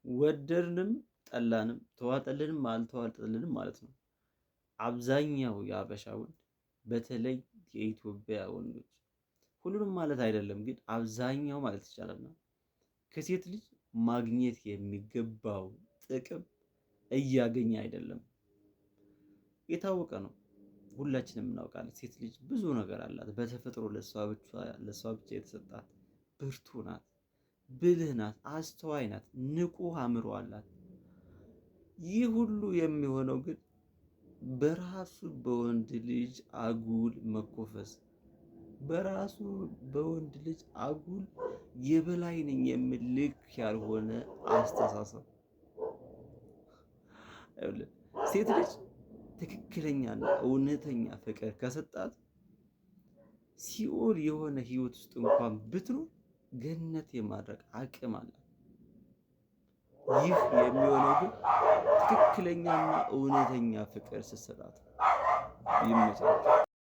ወደድንም ጠላንም ተዋጠልንም አልተዋጠልንም ማለት ነው። አብዛኛው የአበሻ ወንድ፣ በተለይ የኢትዮጵያ ወንዶች፣ ሁሉንም ማለት አይደለም ግን አብዛኛው ማለት ይቻላል ነው፣ ከሴት ልጅ ማግኘት የሚገባው ጥቅም እያገኘ አይደለም። የታወቀ ነው። ሁላችንም እናውቃለን። ሴት ልጅ ብዙ ነገር አላት በተፈጥሮ ለእሷ ብቻ የተሰጣት። ብርቱ ናት፣ ብልህ ናት፣ አስተዋይ ናት፣ ንቁ አእምሮ አላት። ይህ ሁሉ የሚሆነው ግን በራሱ በወንድ ልጅ አጉል መኮፈስ፣ በራሱ በወንድ ልጅ አጉል የበላይ ነኝ የሚል ልክ ያልሆነ አስተሳሰብ። ሴት ልጅ ትክክለኛና እውነተኛ ፍቅር ከሰጣት ሲኦል የሆነ ህይወት ውስጥ እንኳን ብትኖር ገነት የማድረግ አቅም አላት። ይህ የሚሆነው ግን ትክክለኛና እውነተኛ ፍቅር ስትሰጣት። ይመቻል።